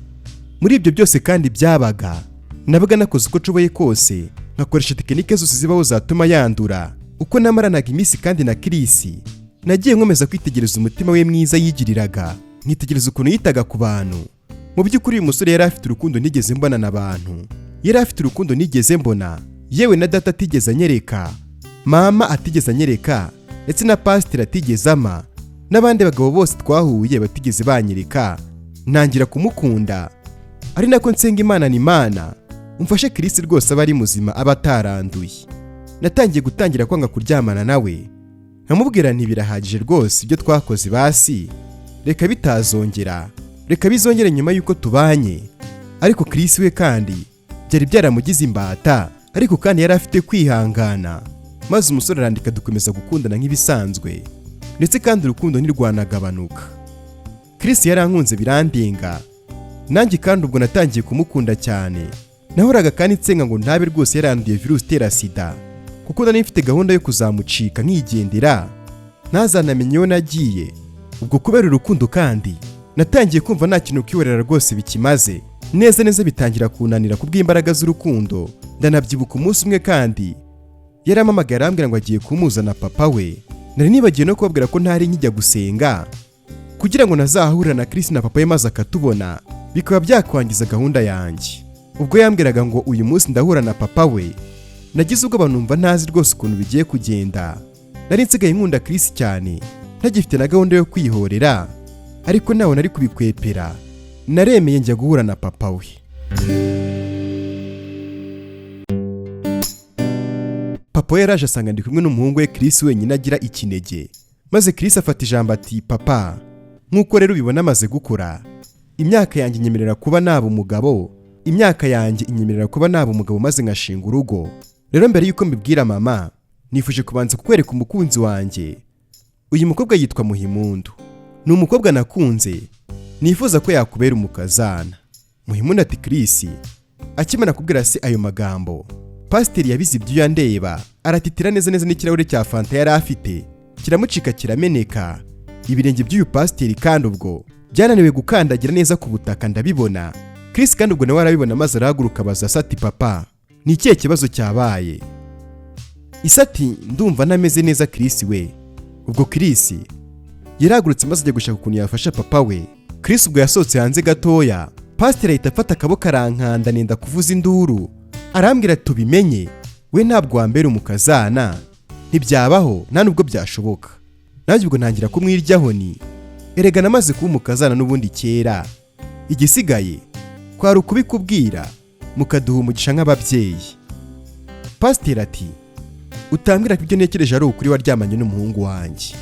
Muri ibyo byose kandi byabaga, nabaga nakoze uko nshoboye kose, nkakoresha tekinike zose zibaho zatuma yandura. Uko namaranaga iminsi kandi na Chris, nagiye nkomeza kwitegereza umutima we mwiza yigiriraga, nkitegereza ukuntu yitaga ku bantu. Mu by'ukuri uyu musore yari afite urukundo nigeze mbona n'abantu, yari afite urukundo nigeze mbona, yewe na data atigeze anyereka, mama atigeze anyereka, ndetse na pasiteri atigeze ama, n'abandi bagabo bose twahuye batigeze banyereka. Ntangira kumukunda ari nako nsenga Imana, ni Imana umfashe Chris rwose aba ari muzima, aba ataranduye. Natangiye gutangira kwanga kuryamana nawe, nkamubwira nti: 'Birahagije rwose ibyo twakoze, basi reka bitazongera, reka bizongere nyuma y'uko tubanye.' Ariko Chris we kandi byari byaramugize imbata, ariko kandi yari afite kwihangana, maze umusore arandika, dukomeza gukundana nk'ibisanzwe, ndetse kandi urukundo ntirwanagabanuka. Chris yarankunze birandenga, nanjye kandi ubwo natangiye kumukunda cyane. Nahoraga kandi nsenga ngo ntabe rwose yaranduye virusi itera sida, kuko nari mfite gahunda yo kuzamucika nkigendera, ntazanamenye iyo nagiye. Ubwo kubera urukundo kandi natangiye kumva nta kintu kwihorera rwose bikimaze, neza neza bitangira kunanira kubw'imbaraga z'urukundo. Ndanabyibuka umunsi umwe kandi yarampamagaye arambwira ngo agiye kumuzana papa we. Nari nibagiwe no kubabwira ko ntari nkijya gusenga kugira ngo ntazahurira na Chris na papa we maze akatubona, bikaba byakwangiza gahunda yanjye. Ubwo yambwiraga ngo uyu munsi ndahura na papa we, nagize ubwoba, numva ntazi rwose ukuntu bigiye kugenda. Nari nsigaye nkunda Chris cyane, ntagifite na gahunda yo kwihorera, ariko nawe nari kubikwepera. Naremeye njya guhura na papa we. Papa we yaraje asanga ndi kumwe n'umuhungu we Chris wenyine agira ikinege, maze Chris afata ijambo ati: 'Papa, nk'uko rero ubibona amaze gukura, imyaka yanjye inyemerera kuba naba umugabo, imyaka yanjye inyemerera kuba naba umugabo maze ngashinga urugo. Rero mbere y'uko mbibwira mama, nifuje kubanza kukwereka umukunzi wanjye. Uyu mukobwa yitwa Muhimundu, ni umukobwa nakunze, nifuza ko yakubera umukazana.'" Muhimundu ati: Chris akimara kubwira se ayo magambo, pasiteri yabize ibyuya ndeba, aratitira neza neza, n'ikirahure cya fanta yari afite kiramucika kirameneka. Ibirenge by'uyu pasiteri kandi ubwo byananiwe gukandagira neza ku butaka, ndabibona. Chris kandi ubwo nawe arabibona, maze arahaguruka abaza se ati: 'Papa, ni ikihe kibazo cyabaye?' Ise ati: 'Ndumva ntameze neza, Chris we.' Ubwo Chris yarahagurutse maze ajya gushaka ukuntu yafasha papa we. Chris ubwo yasohotse hanze gatoya, pasiteri ahita afata akaboko arankanda, nenda kuvuza induru. Arambwira ati: 'Tubimenye we, ntabwo wambera umukazana, ntibyabaho, nta nubwo byashoboka.' Nanjye ubwo ntangira kumwiryaho ni: 'Erega namaze kuba umukazana n'ubundi kera, igisigaye kwari ukubikubwira mukaduha umugisha nk'ababyeyi.' Pasiteri ati: 'Utambwira ko ibyo ntekereje ari ukuri, waryamanye n'umuhungu wanjye?'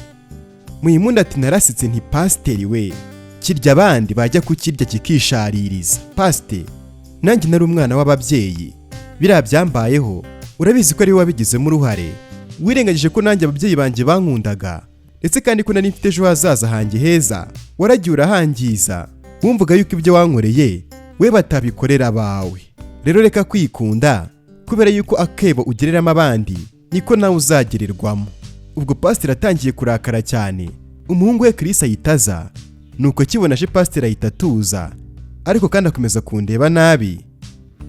Muhimpundu ati: 'Narasetse nti: 'Pasiteri we, kirya abandi bajya kukirya kikishaririza. Pasiteri, nanjye nari umwana w'ababyeyi, biriya byambayeho urabizi ko ari we wabigizemo uruhare. Wirengagije ko nanjye ababyeyi banjye bankundaga, ndetse kandi ko nari mfite ejo hazaza hanjye heza. Waragiye urahangiza, wumvaga yuko ibyo wankoreye we batabikorera abawe. Rero reka kwikunda, kubera yuko akebo ugereramo abandi niko nawe uzagererwamo.' Ubwo pasiteri atangiye kurakara cyane, umuhungu we Chris ahita aza. Nuko akibona aje, pasiteri ahita atuza, ariko kandi akomeza kundeba nabi.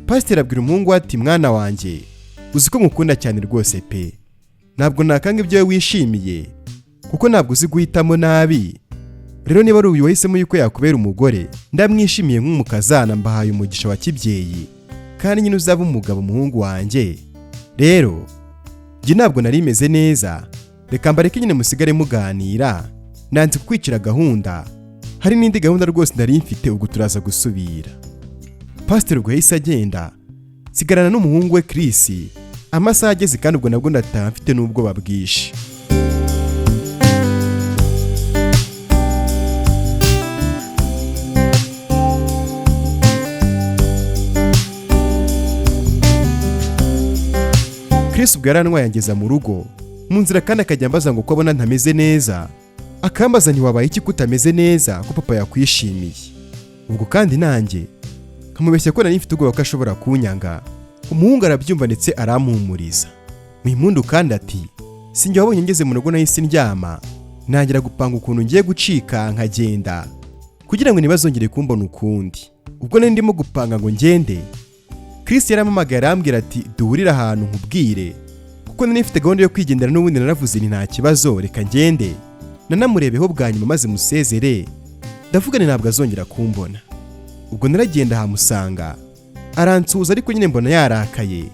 Pasiteri abwira umuhungu we ati: 'Mwana wanjye, uzi ko ngukunda cyane rwose pe, ntabwo nakanga ibyo wowe wishimiye, kuko ntabwo uzi guhitamo nabi. Rero niba ari uyu wahisemo yuko yakubera umugore, ndamwishimiye nk'umukazana, mbahaye umugisha wa kibyeyi, kandi nyine uzaba umugabo umuhungu wanjye. Rero njye ntabwo nari meze neza, reka mbareke nyine musigare muganira, nanze kukwicira gahunda, hari n'indi gahunda rwose nari mfite, ubwo turaza gusubira. Pasiteri ubwo yahise agenda, nsigarana n'umuhungu we Chris. Amasaha ageze kandi ubwo nabwo ndataha mfite n'ubwoba bwinshi. Chris ubwo yarantwaye angeza mu rugo, mu nzira kandi akajya ambaza ngo ko abona ntameze neza, akambaza ntiwabaye iki ko utameze neza, ko papa yakwishimiye. Ubwo kandi nanjye nkamubeshya ko nari mfite ubwoba ko ashobora kunyanga. Umuhungu arabyumva ndetse arampumuriza. Muhimpundu kandi ati sinjye wabonye ngeze mu rugo nahise ndyama, ntangira gupanga ukuntu ngiye gucika nkagenda kugira ngo ntibazongere kumbona ukundi. Ubwo nari ndimo gupanga ngo ngende, Chris yarampamagaye arambwira ati duhurire ahantu nkubwire, kuko nari mfite gahunda yo kwigendera n'ubundi naravuze nti nta kibazo reka ngende nanamurebeho bwa nyuma maze musezere, ndavuga nti ntabwo azongera kumbona. Ubwo naragenda ahamusanga aransuhuza, ariko nyine mbona yarakaye.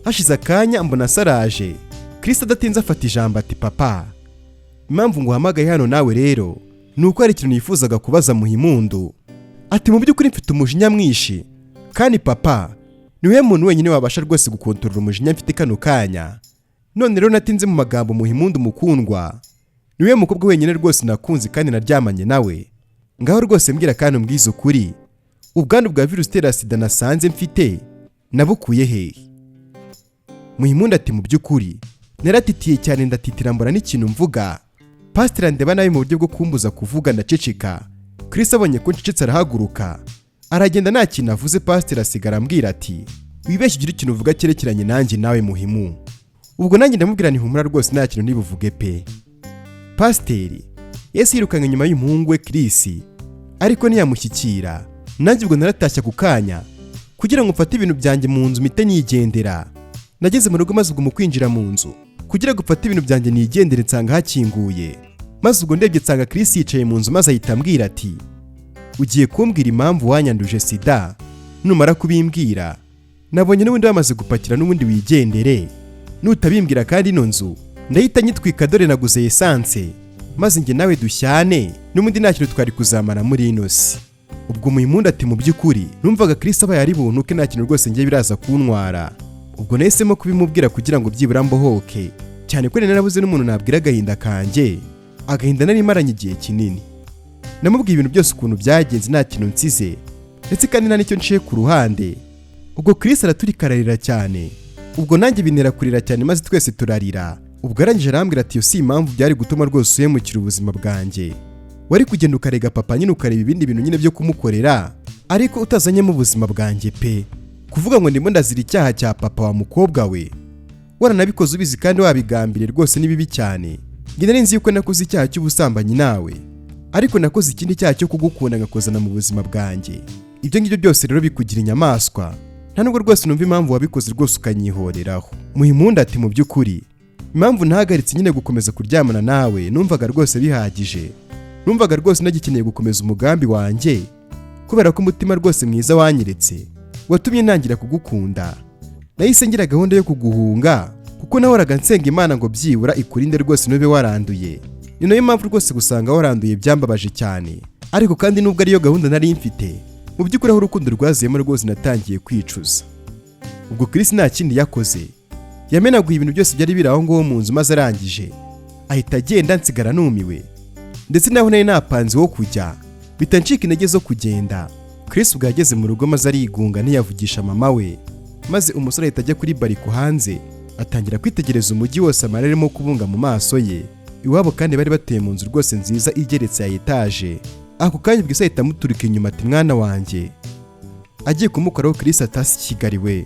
Hashize akanya mbona asaraje. Chris adatinze afata ijambo ati papa, impamvu nguhamagaye hano nawe rero ni uko hari ikintu nifuzaga kubaza Muhimpundu. Ati mu by'ukuri mfite umujinya mwinshi, kandi papa niwe muntu wenyine wabasha rwose gukontorora umujinya mfite kano kanya. None rero natinze mu magambo, Muhimpundu mukundwa niwe mukobwa wenyine rwose nakunze kandi naryamanye nawe. Ngaho rwose mbwira kandi umbwize ukuri, ubwandu bwa virusi itera sida nasanze mfite nabukuye hehe? Muhimpundu ati mu by'ukuri naratitiye cyane, ndatitira mbona n'ikintu mvuga. Pasiteri andeba nabi mu buryo bwo kumbuza kuvuga, ndaceceka. Chris abonye ko ncecetse arahaguruka aragenda nta kintu avuze. Pasiteri asigara ambwira ati wibeshye ugire ikintu uvuga cyerekeranye nanjye nawe Muhimu. Ubwo nanjye ndamubwira nti humura rwose nta kintu ntibuvuge pe. Pasiteri yahise yirukanka inyuma y'umuhungu we Chris, ariko ntiyamushyikira. Nanjye ubwo naratashye ako kanya kugira ngo mfate ibintu byanjye mu nzu mpite nigendera. Nageze mu rugo maze ubwo mu kwinjira mu nzu kugira ngo mfate ibintu byanjye nigendere nsanga hakinguye, maze ubwo ndebye nsanga Chris yicaye mu nzu, maze ahita ambwira ati ugiye kumbwira impamvu wanyanduje sida? Numara kubimbwira nabonye n'ubundi bamaze gupakira n'ubundi wigendere, nutabimbwira kandi ino nzu ndahita nyitwika, dore naguze esanse, maze njye nawe dushyane, n'ubundi nta kintu twari kuzamara muri ino si. Ubwo Muhimpundu ati mu by'ukuri numvaga Chris abaye ari buntuke nta kintu rwose ngiye biraza kuntwara. Ubwo nahisemo kubimubwira kugira ngo byibura mbohoke, cyane ko nari narabuze n'umuntu nabwira agahinda kanjye, agahinda nari maranye igihe kinini. Namubwiye ibintu byose ukuntu byagenze nta kintu nsize, ndetse kandi nta n'icyo nciye ku ruhande. Ubwo Chris araturika ararira cyane, ubwo nanjye bintera kurira cyane, maze twese turarira. Ubwo arangije arambwira ati iyo si impamvu byari gutuma rwose uhemukira ubuzima bwanjye, wari kugenda ukarega papa nyine ukareba ibindi bintu nyine byo kumukorera, ariko utazanyemo ubuzima bwanjye pe. Kuvuga ngo ndimo ndazira icyaha cya papa wa mukobwa we, waranabikoze ubizi kandi wabigambiriye rwose ni bibi cyane. Njye nari nzi yuko nakoze icyaha cy'ubusambanyi nawe, ariko nakoze ikindi cyaha cyo kugukunda ngakozana mu buzima bwanjye. Ibyo ngibyo byose rero bikugira inyamaswa, nta nubwo rwose numva impamvu wabikoze rwose ukanyihoreraho. Muhimpundu ati mu by'ukuri impamvu ntahagaritse nyine gukomeza kuryamana nawe, numvaga rwose bihagije, numvaga rwose nagikeneye gukomeza umugambi wanjye, kubera ko umutima rwose mwiza wanyeretse watumye ntangira kugukunda. Nahise ngira gahunda yo kuguhunga, kuko nahoraga nsenga Imana ngo byibura ikurinde rwose ntube waranduye. Ni nayo mpamvu rwose gusanga waranduye byambabaje cyane, ariko kandi nubwo ariyo gahunda nari mfite, mu by'ukuri aho urukundo rwaziyemo rwose natangiye kwicuza. Ubwo Chris nta kindi yakoze, yamenaguye ibintu byose byari biri aho ngaho mu nzu, maze arangije ahita agenda, nsigara numiwe, ndetse naho nari napanze wo kujya bita ncika intege zo kugenda. Chris ubwo yageze mu rugo maze arigunga ntiyavugisha mama we, maze umusore ahita ajya kuri bariko hanze atangira kwitegereza umujyi wose, amarira arimo kubunga mu maso ye. Iwabo kandi bari batuye mu nzu rwose nziza igeretse ya etaje. Ako kanya ubwo ahita amuturika inyuma ati mwana wanjye. Agiye kumukoraho Chris atasi Kigali we,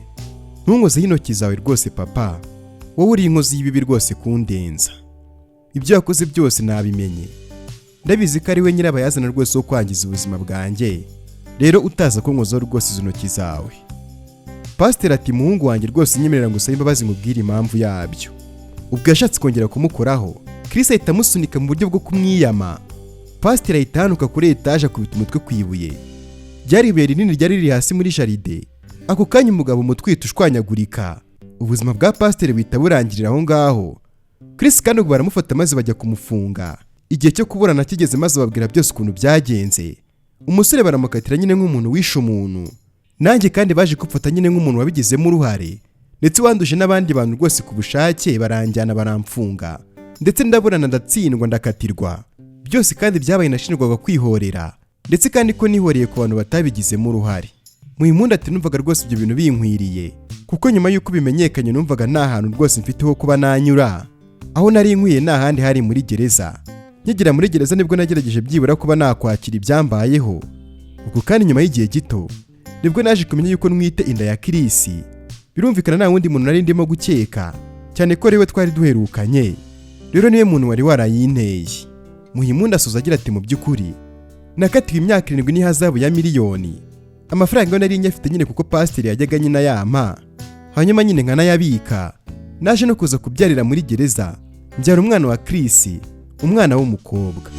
ntunkozeho intoki zawe rwose papa, wowe uri inkozi y'ibibi rwose kundenza. Ibyo yakoze byose nabimenye, ndabizi ko ari we nyirabayazana rwose wo kwangiza ubuzima bwanjye, rero utaza kunkozaho rwose izo ntoki zawe. Pasiteri ati muhungu wanjye rwose nyemerera ngo usabe imbabazi mubwire impamvu yabyo. Ubwo yashatse kongera kumukoraho, Chris ahita amusunika mu buryo bwo kumwiyama, Pasiteri ahita ahanuka kuri etaje, akubita umutwe ku ibuye. Ryari ibuye rinini ryari riri hasi muri jardin. Ako kanya umugabo umutwite ushwanyagurika, ubuzima bwa pasiteri buhita burangirira aho ngaho. Chris kandi ubwo baramufata maze bajya kumufunga. Igihe cyo kuburana kigeze, maze babwira byose ukuntu byagenze. Umusore baramukatira nyine nk'umuntu wishe umuntu. Nanjye kandi baje kumfata nyine nk'umuntu wabigizemo uruhare, ndetse wanduje n'abandi bantu rwose ku bushake. Baranjyana, baramfunga, ndetse ndaburana, ndatsindwa, ndakatirwa. Byose kandi byabaye nashinjwaga kwihorera, ndetse kandi ko nihoreye ku bantu batabigizemo uruhare. Muhimpundu ati: "Numvaga rwose ibyo bintu binkwiriye, kuko nyuma y'uko bimenyekanye numvaga nta hantu rwose mfite ho kuba nanyura. Aho nari nkwiye nta handi, hari muri gereza. Nkigera muri gereza nibwo nagerageje byibura kuba nakwakira ibyambayeho. Ubwo kandi nyuma y'igihe gito nibwo naje kumenya yuko ntwite inda ya Chris. Birumvikana nta wundi muntu nari ndimo gukeka, cyane ko ariwe twari duherukanye, rero niwe muntu wari warayinteye." Muhimpundu asoza agira ati: "Mu by'ukuri nakatiwe imyaka 7 n'ihazabu ya miliyoni. Amafaranga yo nari nyafite nyine, kuko pasiteri yajyaga nyine ayampa, hanyuma nyine nkanayabika. Naje no kuza kubyarira muri gereza, mbyara umwana wa Chris, umwana w'umukobwa."